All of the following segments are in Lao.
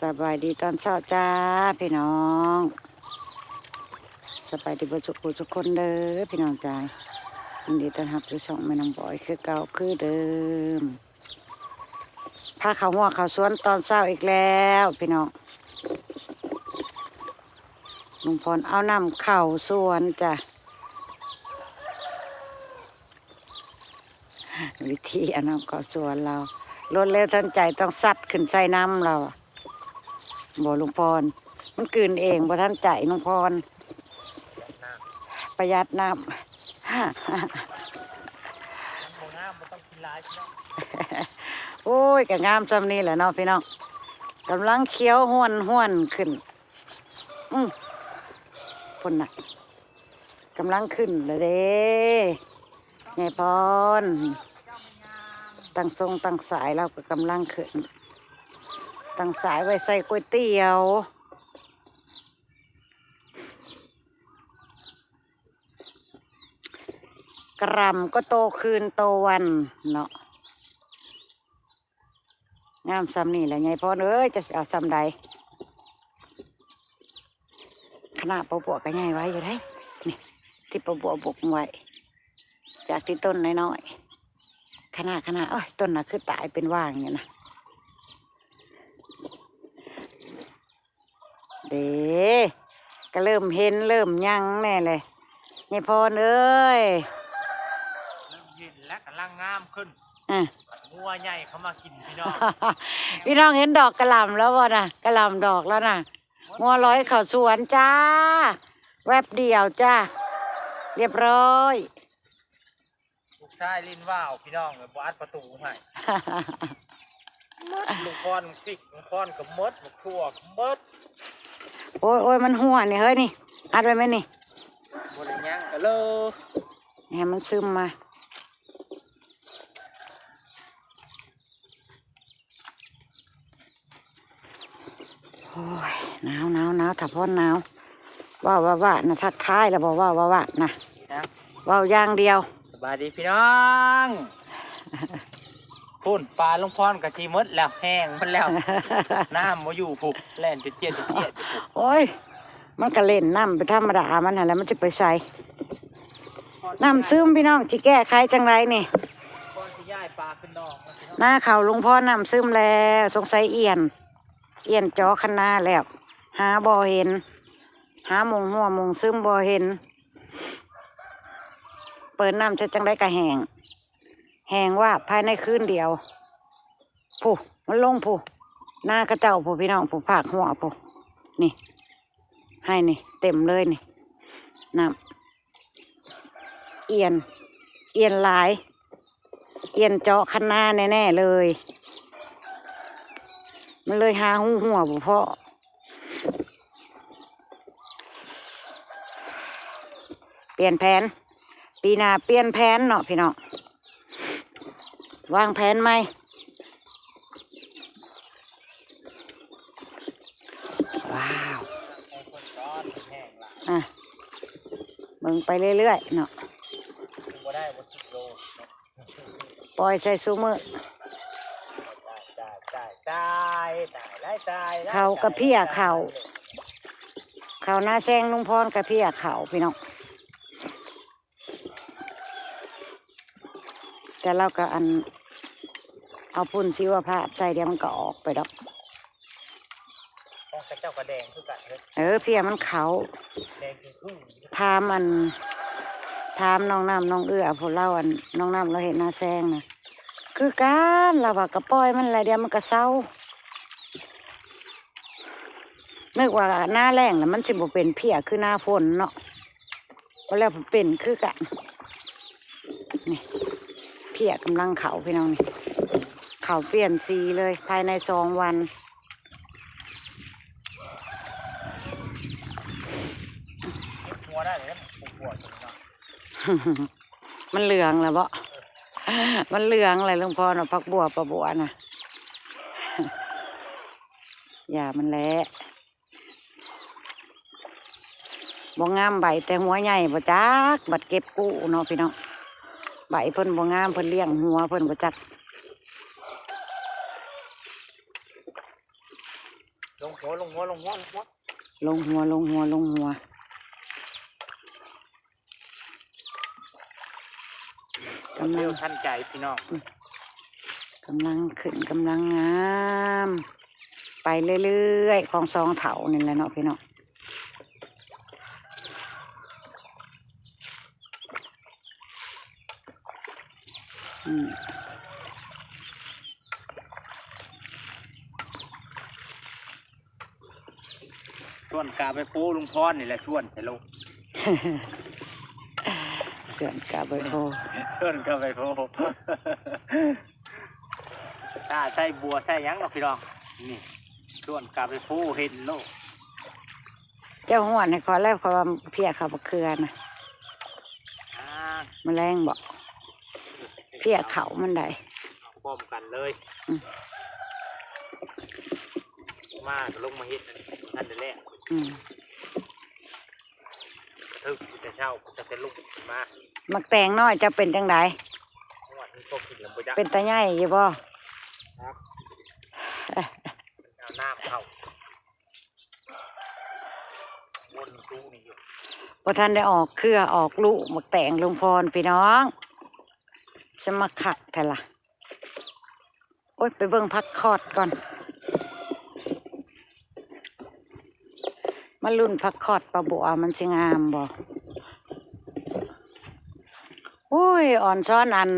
ສະບາຍດີຕອນເຊົ້າຈ້າພີ່ນ້ອງ ສະບາຍດີເບິດສູ່ຜູ້ສູ່ຄົນເດີພີ່ນ້ອງຈ້າ. ຍິນດີຕ້ອນຮັບສູ່ຊ່ອງແມ່ນ້ອງບອຍຄືເກົ່າຄືເດີມ. ພາເຂົ້າຮົ້ວເຂົ້າສວນຕອນເຊົ້າອີກແລ້ວພີ່ນ້ອງ. ລຸງພອນເອົານ້ຳເຂົ້າສວນຈ້າ. ວິທີເອົານ້ຳເຂົ້າສວນລາວ ລວດເລັວທັນໃຈ ຕ້ອງຊັດຂຶ້ນໃສ່ນ້ຳລາວ. ບໍ່ ລຸງພອນ ມັນກືນເອງ ບໍ່ທັນໃຈ ລຸງພອນ ປະຢັດນ້ຳ. ໂອ້ຍ ກະງາມຊ່ຳນີ້ແຫຼະເນາະພີ່ນ້ອງ ກຳລັງຂຽວຫ້ວນໆຂຶ້ນ. ອື ພຸ້ນນະ ກຳລັງຂຶ້ນແລ້ວເດ້ ຍາຍພອນ. ຕັ້ງຊົງຕັ້ງສາຍລາວກໍກຳລັງຂຶ້ນ ຕັ້ງສາຍໄວ້ໃສ່ກ໋ວຍຕຽວ ກະຫຼ່ຳກໍໂຕຄືນໂຕວັນເນາະ. ງາມຊ່ຳນີ້ແຫຼະຍາຍພອນເອີຍ ຈະຊິເອົາຊ່ຳໃດ. ຄະນະປາບົວກໍໃຫຍ່ໄວຢູ່ເດ້ ນີ້ ທີ່ປາບົວບຸກໄວ້ ຈາກທີ່ຕົ້ນນ້ອຍໆ ຄະນະ ຄະນະ ໂອ້ຍ ຕົ້ນນະຄືຕາຍເປັນຫວ່າງຢູ່ນະ. ເດ້ ກໍເລີ່ມເຫັນເລີ່ມຫຍັງແດ່ແຫຼະ ຍາຍພອນເອີຍ. ເລີ່ມເຫັນແລ້ວ ກຳລັງງາມຂຶ້ນ. ອາ ງົວໃຫຍ່ເຂົ້າມາກິນພີ່ນ້ອງ. ພີ່ນ້ອງເຫັນດອກກະຫຼ່ຳແລ້ວບໍ່ນະ? ກະຫຼ່ຳດອກແລ້ວນະ. ງົວລອຍເຂົ້າສວນຈ້າ ແວັບດຽວຈ້າ ລຽບຮ້ອຍ. ລູກຊາຍຫຼິ້ນວາວພີ່ນ້ອງເອີຍ ບໍ່ອັດປະຕູໃຫ້. ໝົດ ລຸງພອນ ພລິກ ລຸງພອນກໍໝົດ ໝາກຖົ່ວກໍໝົດ. ໂອ້ຍ ໂອ້ຍ ມັນຮົ່ວນີ້ເຮີ້ຍນີ້ ອັດໄວ້ແມ່ນນີ້ ບໍ່ໄດ້ຫຍັງກະເລີ ໃຫ້ມັນຊຶມມາ. ໂອ້ຍ ໜາວ ໜາວ ໜາວ ຖ້າພອນໜາວ ເວົ້າວ່າໆນະ ທັກທາຍແລ້ວບໍ່ ເວົ້າວ່າໆນະ ຮະ ເວົ້າຢ່າງດຽວ. ສະບາຍດີພີ່ນ້ອງ. ພຸ້ນ ປາລຸງພອນກະຊິໝົດແລ້ວ ແຫ້ງໝົດແລ້ວ ນ້ຳບໍ່ຢູ່ພຸ້ນ ແລ່ນຈຽດໆຢູ່ພຸ້ນ. ໂອ້ຍ ມັນກະເຫຼັ້ນນ້ຳເປັນທຳມະດາມັນຫັ້ນແຫຼະ ມັນຊິໄປໃສ? ນ້ຳຊຶມພີ່ນ້ອງ ຊິແກ້ໄຂຈັ່ງໃດນີ້? ນາເຂົ້າລຸງພອນນ້ຳຊຶມແລ້ວ ສົງໄສອ່ຽນ ອ່ຽນເຈາະຄັນນາແລ້ວ ຫາບໍ່ເຫັນ ຫາໝ່ອງຮົ່ວໝ່ອງຊຶມບໍ່ເຫັນ. ເປີດນ້ຳໃສ່ຈັ່ງໃດກະແຫ້ງ ແຫ້ງວາບພາຍໃນຄືນດຽວ. ພຸ້ນ ມັນລົງພຸ້ນ ນາເຂົາເຈົ້າພຸ້ນ ພີ່ນ້ອງ ພຸ້ນ ພາກຫົວພຸ້ນ ນີ້ ໃຫ້ນີ້ເຕັມເລີຍນີ້ ນ້ຳ ອ່ຽນ ອ່ຽນຫຼາຍ ອ່ຽນເຈາະຄັນນາແນ່ໆເລີຍ ມັນເລີຍຫາຮູຮົ່ວບໍ່ພໍ້. ປ່ຽນແຜນ ປີໜ້າປ່ຽນແຜນເນາະພີ່ນ້ອງ ວາງແຜນໃໝ່. ວ້າວ ອາ ເບິ່ງໄປເລື້ອຍໆເນາະ ປ່ອຍໃສ່ຊຸມື້. ເຂົ້າກະເພຍເຂົ້າ ເຂົ້ານາແຊງລຸງພອນກະເພຍເຂົ້າພີ່ນ້ອງ. ແຕ່ລາວກໍອັນ ເອົາຝຸ່ນຊີວະພາບໃສ່ ດຽວມັນກໍອອກໄປດອກ. ຂອງເຂົາເຈົ້າກໍແດງຄືກັນເອີຍ ເອີ ເພຍມັນເຂົ້າ ແດງຄື ຖາມອັນ ຖາມນ້ອງນ້ຳນ້ອງເອື້ອ ພວກລາວອັນ ນ້ອງນ້ຳລາວເຮັດນາແຊງນະ ຄືກັນ ລາວວ່າກໍປ່ອຍມັນແຫຼະ ດຽວມັນກໍເຊົາ. ນຶກວ່າໜ້າແລ້ງລະມັນຊິບໍ່ເປັນເພຍຄືໜ້າຝົນເນາະ ບໍ່ແລ້ວເປັນຄືກັນ. ນີ້ ເພຍກຳລັງເຂົ້າພີ່ນ້ອງນີ້ ເຂົ້າປ່ຽນສີເລີຍພາຍໃນສອງວັນ. ເກັບຫົວໄດ້ເລີຍ ຫົວ ມັນເຫຼືອງແລ້ວເບາະ ມັນເຫຼືອງແລ້ວ ລຸງພອນວ່າ ຜັກບົວປາບົວນະ ຢ່າມັນແຫຼະ. ບໍ່ງາມໃບແຕ່ຫົວໃຫຍ່ບໍ່ຈັກ ບັດເກັບກູ້ເນາະພີ່ນ້ອງ ໃບເພິ່ນບໍ່ງາມ ເພິ່ນລ້ຽງຫົວເພິ່ນບໍ່ຈັກ. ລົງຫົວ ລົງຫົວ ລົງຫົວ ລົງຫົວ ລົງຫົວ ລົງຫົວ ກຳລັງ ເລັວທັນໃຈພີ່ນ້ອງ ອືມ ກຳລັງຂຶ້ນ ກຳລັງງາມ ໄປເລື້ອຍໆ ຂອງສອງເຖົ້ານີ້ແຫຼະເນາະພີ່ນ້ອງ. ອືມ ຊວນກາໄປໂພລຸງພອນນີ້ແຫຼະ ຊວນໃສ່ລົງ ຊວນກາໄປໂພ ຊວນກາໄປໂພ ຖ້າໃສ່ບົວໃສ່ຫຍັງເນາະພີ່ນ້ອງ ນີ້ ຊວນກາໄປໂພເຫັນໂລດ. ເຈົ້າຮ້ອນໃຫ້ຂ້ອຍແລ້ວ ຂ້ອຍວ່າເພຍເຂົ້າບັກເຂືອນະ ອ່າ ມາແລງບໍ ເພຍເຂົ້າມັນໄດ້ ເອົາພ້ອມກັນເລີຍ ອືມ ມາກໍລົງມາເຮັດ ບໍ່ທັນໄດ້ແລ້ວ ອືມ ເທິງແຕ່ເຊົ້າ ຕັ້ງແຕ່ລຸກຂຶ້ນມາ. ໝາກແຕງນ້ອຍເຈົ້າເປັນຈັ່ງໃດ? ໂອ້ຍ ມັນພໍກິນແລ້ວບໍ່ຢາກ ເປັນຕາໃຫຍ່ຢູ່ບໍ່? ເອົານ້ຳເຂົ້າ ວົນຕູ້ນີ້ຢູ່ ບໍ່ທັນໄດ້ອອກເຄືອອອກລູກ ໝາກແຕງລຸງພອນພີ່ນ້ອງ ສະມາຄັກແທ້ລະ. ໂອ້ຍ ໄປເບິ່ງຜັກຄອດກ່ອນ ມາລຸ້ນຜັກຄອດປ້າບົວ ມັນຊິງາມບໍ່? ໂອ້ຍ ອ່ອນຊ້ອນ ອັນ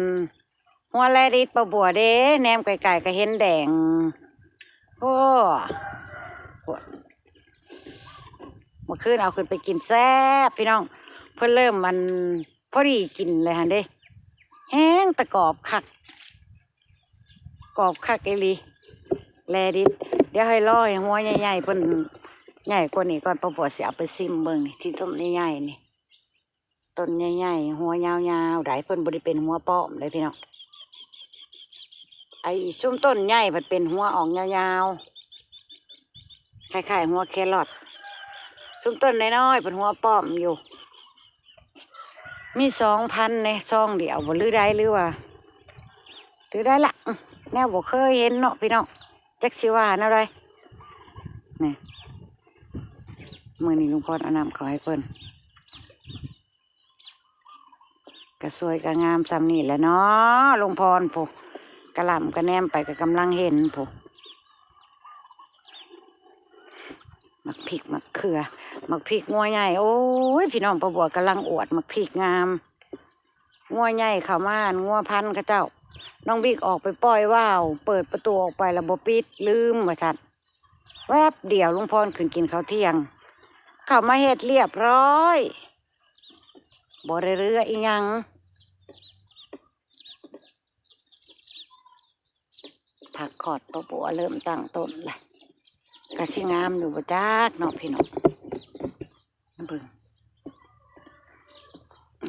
ຫົວແລດິດປ້າບົວເດ້ ແນມໄກໆກໍເຫັນແດງ. ໂອ້ ເມື່ອຄືນເອົາຂຶ້ນໄປກິນແຊບພີ່ນ້ອງ ເພິ່ນເລີ່ມ ອັນ ພໍດີກິນເລີຍຫັ້ນເດ້ ແຮງແຕ່ກອບຄັກ ກອບຄັກອີ່ຫຼີ ແລດິດ. ດຽວໃຫ້ລໍໃຫ້ຫົວໃຫຍ່ໆ ເພິ່ນໃຫຍ່ກວ່ານີ້ກ່ອນ ປ້າບົວຊິເອົາໄປຊິມເບິ່ງນີ້ ທີ່ຕົ້ນໃຫຍ່ໆນີ້ ຕົ້ນໃຫຍ່ໆ ຫົວຍາວໆ ໃດ໋ ເພິ່ນບໍ່ໄດ້ເປັນຫົວປ້ອມເດ້ພີ່ນ້ອງ. ໄອ້ຊຸມຕົ້ນໃຫຍ່ພັດເປັນຫົວອອກຍາວໆ ຄ້າຍໆ ຫົວແຄຣອດ ຊຸມຕົ້ນນ້ອຍໆ ເພິ່ນຫົວປ້ອມຢູ່. ມີສອງພັນໃນຊອງດຽວບໍ່ ຫຼືໃດ ຫຼືວ່າ ຫຼືໃດລະ ອື ແນວບໍ່ເຄີຍເຫັນເນາະພີ່ນ້ອງ ຈັກຊິວ່າແນວໃດ. ນີ້ ມື້ນີ້ລຸງພອນເອົານ້ຳເຂົ້າໃຫ້ເພິ່ນ ກະສວຍກະງາມຊ່ຳນີ້ແຫຼະເນາະ ລຸງພອນພຸ້ນ ກະຫຼໍ່າກະແນມໄປກະກຳລັງເຫັນພຸ້ນ. ໝາກພິກໝາກເຂືອ ໝາກພິກງົວໃຫຍ່ ໂອ້ຍ ພີ່ນ້ອງ ປ້າບົວກຳລັງອວດໝາກພິກງາມ ງົວໃຫຍ່ເຂົ້າມາ ງົວພັນເຂົາເຈົ້າ ນ້ອງບິກອອກໄປປ່ອຍວາວ ເປີດປະຕູອອກໄປລະບໍ່ປິດ ລືມວ່າຊັ້ນ. ແວບດຽວລຸງພອນຂຶ້ນກິນເຂົ້າທ່ຽງ ເຂົ້າມາເຮັດລຽບຮ້ອຍ ບໍ່ໄດ້ເຫຼືອອີ່ຫຍັງ. ຜັກຄອດປ້າບົວເລີ່ມຕັ້ງຕົ້ນລະ ກະຊິງາມຢູ່ບໍ່ຈັກເນາະພີ່ນ້ອງ. ເບິ່ງ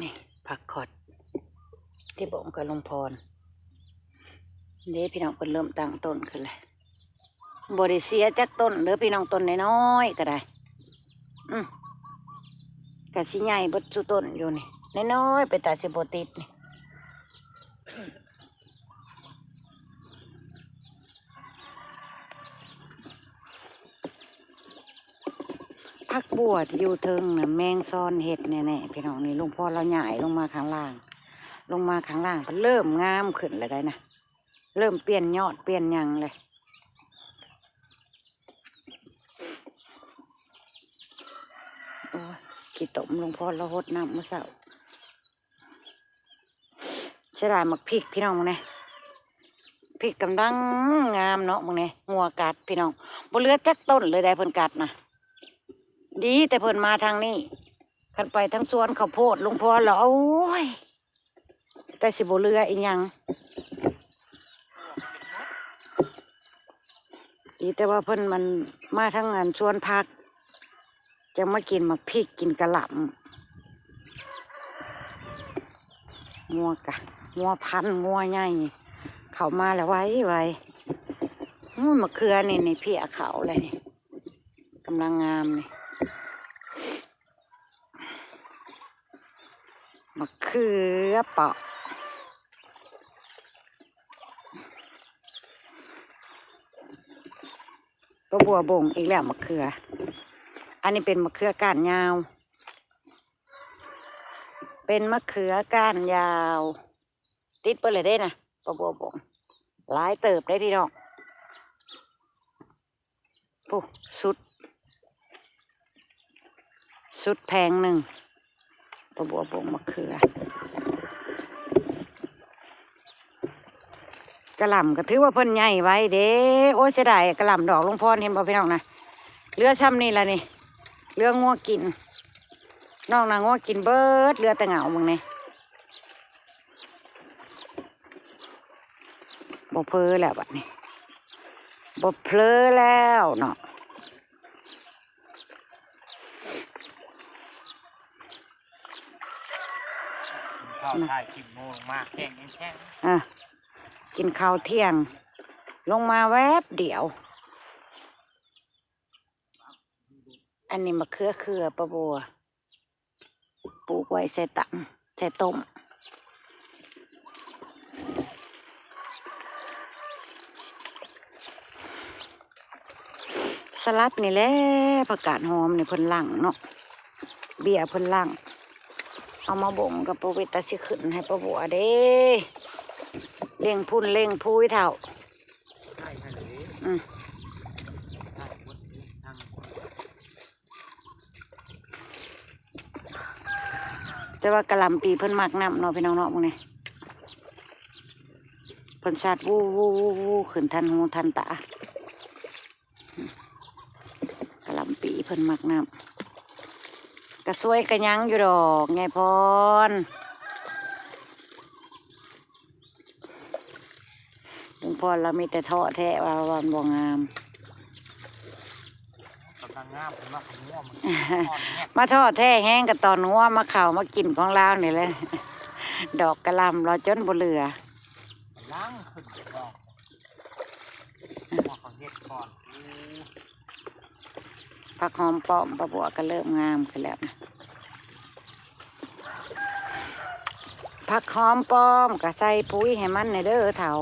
ນີ້ຜັກຄອດທີ່ບົ່ມກັບລຸງພອນເດ້ພີ່ນ້ອງ ເພິ່ນເລີ່ມຕັ້ງຕົ້ນຂຶ້ນແລ້ວ. ບໍ່ໄດ້ເສຍຈັກຕົ້ນເດີພີ່ນ້ອງ ຕົ້ນນ້ອຍໆກໍໄດ້ ອື ກະຊິໃຫຍ່ເບິດສູ່ຕົ້ນຢູ່ນີ້ ນ້ອຍໆ ເປັນຕາຊິບໍ່ຕິດນີ້. ຜັກບົວທີ່ຢູ່ເທິງນະ ແມງຊອນເຮັດແນ່ໆ ພີ່ນ້ອງ. ນີ້ລຸງພອນລາວຍ້າຍລົງມາຂ້າງລ່າງ ລົງມາຂ້າງລ່າງ ເລີ່ມງາມຂຶ້ນແລ້ວໄດ໋ນະ ເລີ່ມປ່ຽນຍອດປ່ຽນຫຍັງແລ້ວ. ໂອ້ຍ ຂີ້ຕົມ ລຸງພອນລາວຫົດນ້ຳມື້ເຊົ້າ. ເສຍດາຍໝາກພິກພີ່ນ້ອງ ເບິ່ງແນ່ ພິກກຳລັງງາມເນາະ. ເບິ່ງແນ່ ງົວກັດພີ່ນ້ອງ ບໍ່ເຫຼືອຈັກຕົ້ນເລີຍໄດ໋ ເພິ່ນກັດນະ. ດີແຕ່ເພິ່ນມາທາງນີ້ ຄັນໄປທາງສວນເຂົ້າໂພດລຸງພອນລາວ ໂອ້ຍ ແຕ່ຊິບໍ່ເຫຼືອອີ່ຫຍັງ. ດີແຕ່ວ່າເພິ່ນມັນມາທາງອັນສວນຜັກ ຈັ່ງມາກິນໝາກພິກ ກິນກະຫຼໍ່າ. ງົວກະ ງົວພັນ ງົວໃຫຍ່ ເຂົ້າມາແລ້ວໄວໆ. ໂອ້ຍ ໝາກເຂືອນີ້ ນີ້ເພຍເຂົ້າແລ້ວນີ້ ກຳລັງງາມນີ້. ໝາກເຂືອເປາະ. ป้าบัวบ่งอีกแล้วมะเขือ อันนี้เป็นมะเขือก้านยาว เป็นมะเขือก้านยาว ติดเบิดเลยเด้นะ ป้าบัวบ่ง หลายเติบเด้พี่น้อง พุ้น สุด สุดแผงหนึ่ง ป้าบัวบ่งมะเขือ กะหล่ำก็ถือว่าเพิ่นใหญ่ไวเด้ โอ้ย เสียดายกะหล่ำดอกลุงพร เห็นบ่พี่น้องนะ เหลือซ่ำนี่ล่ะนี่ เหลืองัวกิน นอกนั้นงัวกินเบิด เหลือแต่เหง้ามึงนี่ บ่เผลอแล้วบัดนี้ บ่เผลอแล้วเนาะ ข้าวถ่ายคลิปโมลงมาแข้งแข้ง อ่ะ กินข้าวเที่ยง ลงมาแวบเดียว อันนี้มะเขือเขือป้าบัว ปลูกไว้ใส่ตำใส่ต้ม สลัดนี่แหละ ผักกาดหอมนี่เพิ่นหลั่งเนาะ เบี้ยเพิ่นหลั่ง เอามาบ่งกับป้าเวตาสิขึ้นให้ป้าบัวเด้ เล่งพุ้นเล่งพุ้ยเฒ่า อืม แต่ว่ากะหล่ำปีเพิ่นมักน้ำเนาะพี่น้องเนาะ มื้อนี้เพิ่นสาด วู้ ๆ ๆ ๆ ขึ้นทันหูทันตา กะหล่ำปีเพิ่นมักน้ำ กะสวยกะหยังอยู่ดอก ยายพร ลุงพรลาวมีแต่ท้อแท้ว่า ว่ามันบ่งาม กำลังงาม เห็นว่างัวมันอ่อนแงะ มาท้อแท้แฮงกะตอนงัวมาเข้ามากินของลาวนี่แหละ ดอกกะหล่ำลาวจนบ่เหลือ กำลังขึ้นดอก ว่าเขาเฮ็ดก่อน ผักหอมป้อมป้าบัวก็เริ่มงามขึ้นแล้วนะ ผักหอมป้อมก็ใส่ปุ๋ยให้มันแหน่เด้อเฒ่า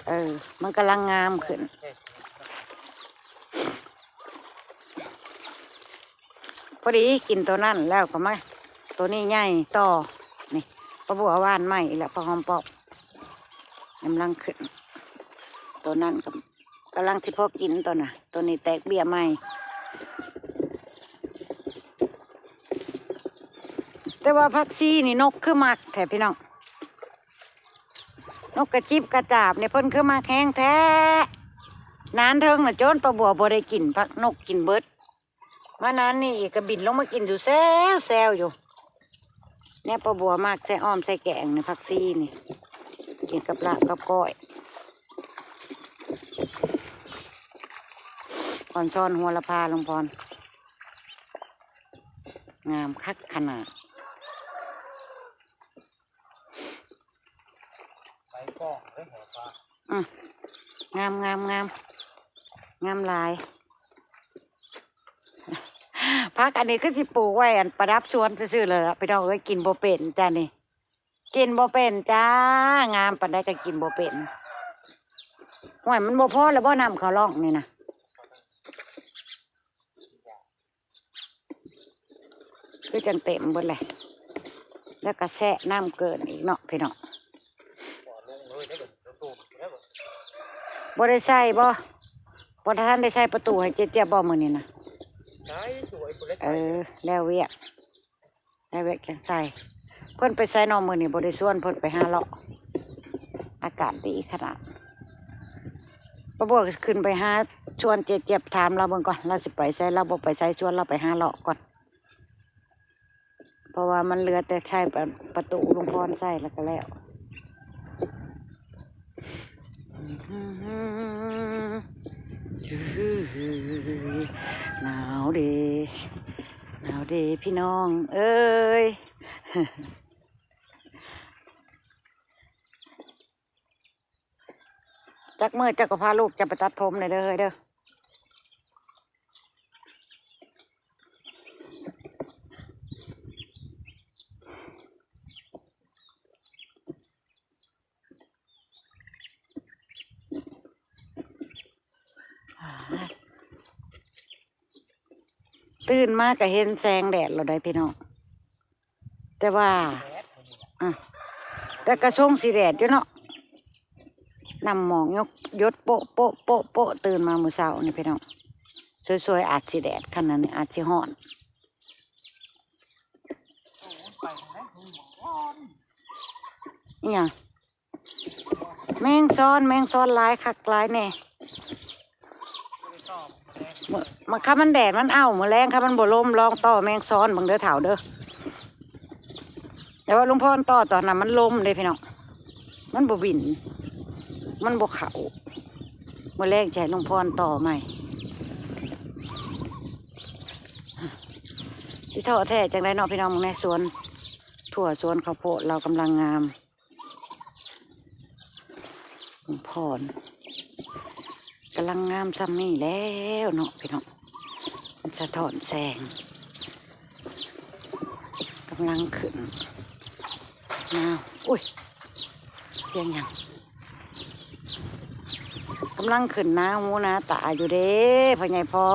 เออ มันกำลังงามขึ้น พอดีกินตัวนั้นแล้วก็มา ตัวนี้ใหญ่ต่อ นี่ ป้าบัวหว่านใหม่อีกแล้ว ผักหอมป้อม กำลังขึ้น ตัวนั้นก็กำลังสิพอกินตัวน่ะ ตัวนี้แตกเบี้ยใหม่ แต่ว่าผักชีนี่นกคือมักแท้พี่น้อง นกกระจิบกระจาบนี่เพิ่นคือมักแฮงแท้ นานเทิงน่ะจนป้าบัวบ่ได้กิน ผักนกกินเบิด มานานนี่อีกก็บินลงมากินอยู่แซวๆ อยู่ เนี่ยป้าบัวมักใส่อ้อมใส่แกงนี่ ผักชีนี่ กินกับลาบกับก้อย อ่อนซ้อนหัวละพา ลุงพร งามคักขนาด ใบกล้องเด้อหัวปลา อืม งาม งาม งาม งามหลาย ผักอันนี้คือสิปลูกไว้อันประดับสวนซื่อๆ เลยล่ะ พี่น้องเอ้ย กินบ่เป็นจ้านี่ กินบ่เป็นจ้า งามปานใดก็กินบ่เป็น ห้วย มันบ่พอแล้วบ่ น้ำเขาล่องนี่นะ คือจั่งเต็มเบิดเลย แล้วก็แซะน้ำเกินอีกเนาะพี่น้อง บ่ได้ใส่บ่ บ่ทันได้ใส่ประตูให้เจ๊เจี๊ยบบ่มื้อนี้นะ ใส่สวย เออ แล้วเวียก แล้วเวียกจั่งใส่ เพิ่นไปไสน้อมื้อนี้ บ่ได้ชวนเพิ่นไปหาเลาะ อากาศดีขนาด ป้าบัวก็ขึ้นไปหาชวนเจ๊เจี๊ยบ ถามลาวเบิ่งก่อน ลาวสิไปไส ลาวบ่ไปไส ชวนลาวไปหาเลาะก่อน เพราะว่ามันเหลือแต่ใส่ประ ประตูลุงพรใส่แล้วก็แล้ว หนาวเด้ หนาวเด้พี่น้องเอ้ย จักมื้อเจ้าก็พาลูกเจ้าไปตัดผมแหน่เด้อเฮ้ยเด้อ ຕື່ນມາກໍເຫັນແສງແດດແລ້ວໄດ໋ພີ່ນ້ອງ ແຕ່ວ່າ ອ່ະ ແຕ່ກະຊົງຊິແດດຢູ່ເນາະ ນ້ຳໝອກຍົກ ຢົດໂປະ ໂປະ ໂປະ ໂປະ ຕື່ນມາມື້ເຊົ້ານີ້ພີ່ນ້ອງ ສວຍໆ ອາດຊິແດດ ຄັນນັ້ນອາດຊິຮ້ອນ ອີຫຍັງ? ແມງຊອນ ແມງຊອນຫຼາຍຄັກຫຼາຍແນ່ ມ- ມ- ຄັນມັນແດດມັນເອົາ ມື້ແລງຄັນມັນບໍ່ລົມ ລອງຕໍ່ແມງຊອນເບິ່ງເດີເຖົ້າເດີ ແຕ່ວ່າລຸງພອນຕໍ່ຕອນນັ້ນມັນລົມເດ້ພີ່ນ້ອງ ມັນບໍ່ບິນ ມັນບໍ່ເຂົ້າ ມື້ແລງຈະໃຫ້ລຸງພອນຕໍ່ໃໝ່ ຊິທໍ້ແທ້ຈັ່ງໃດເນາະພີ່ນ້ອງ ເບິ່ງແນ່ ສວນຖົ່ວ ສວນເຂົ້າໂພດລາວກຳລັງງາມ ລຸງພອນ ກຳລັງງາມຊ່ຳນີ້ແລ້ວເນາະພີ່ນ້ອງ ມັນສະທ້ອນແສງ ກຳລັງຂຶ້ນນາວ ໂອ້ຍ ສຽງຫຍັງ? ກຳລັງຂຶ້ນໜາຫູໜາຕາຢູ່ເດ້ພໍ່ໃຫຍ່ພອ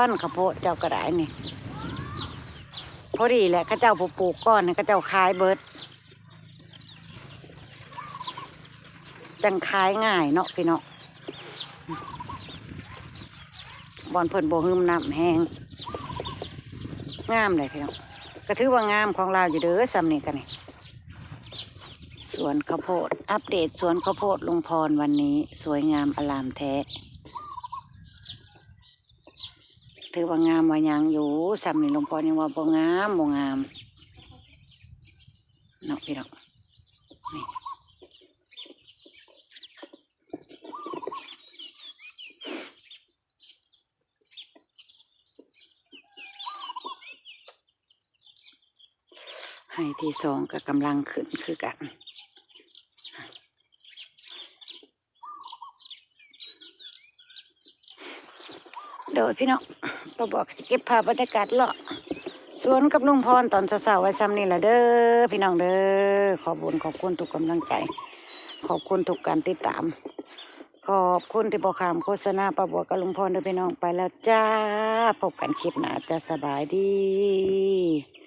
ນ ເຂົ້າໂພດເຈົ້າກໍໄດ້ນີ້ ພໍດີແຫຼະ ເຂົາເຈົ້າຜູ້ປູກກ່ອນ ເຂົາເຈົ້າຂາຍເບິດ ຈັ່ງຂາຍງ່າຍເນາະພີ່ນ້ອງ ບ່ອນເພິ່ນບໍ່ຫຶມນ້ຳແຮງ ງາມເດ້ພີ່ນ້ອງ ກໍຖືວ່າງາມຂອງລາວຢູ່ເດີ ຊ່ຳນີ້ກໍນີ້ ສວນເຂົ້າໂພດ ອັບເດດສວນເຂົ້າໂພດລຸງພອນ ວັນນີ້ສວຍງາມອະລາມແທ້ ຖືວ່າງາມວ່າຫຍັງຢູ່ ຊ່ຳນີ້ລຸງພອນຍັງວ່າບໍ່ງາມ ບໍ່ງາມ ເນາະພີ່ນ້ອງ ນີ້ ໄຮ່ທີສອງກໍກຳລັງຂຶ້ນຄືກັນ. ໂດຍພີ່ນ້ອງ ປ້າບົວກໍຈະເກັບພາບບັນຍາກາດເລາະສວນກັບລຸງພອນຕອນເຊົ້າໆໄວ້ຊ່ຳນີ້ລະເດີພີ່ນ້ອງເດີ. ຂອບບຸນຂອບຄຸນທຸກກຳລັງໃຈ ຂອບຄຸນທຸກການຕິດຕາມ ຂອບຄຸນທີ່ບໍ່ຂ້າມໂຄສະນາປ້າບົວກັບລຸງພອນເດີພີ່ນ້ອງ. ໄປແລ້ວຈ້າ ພົບກັນຄລິບໜ້າຈ້າ ສະບາຍດີ.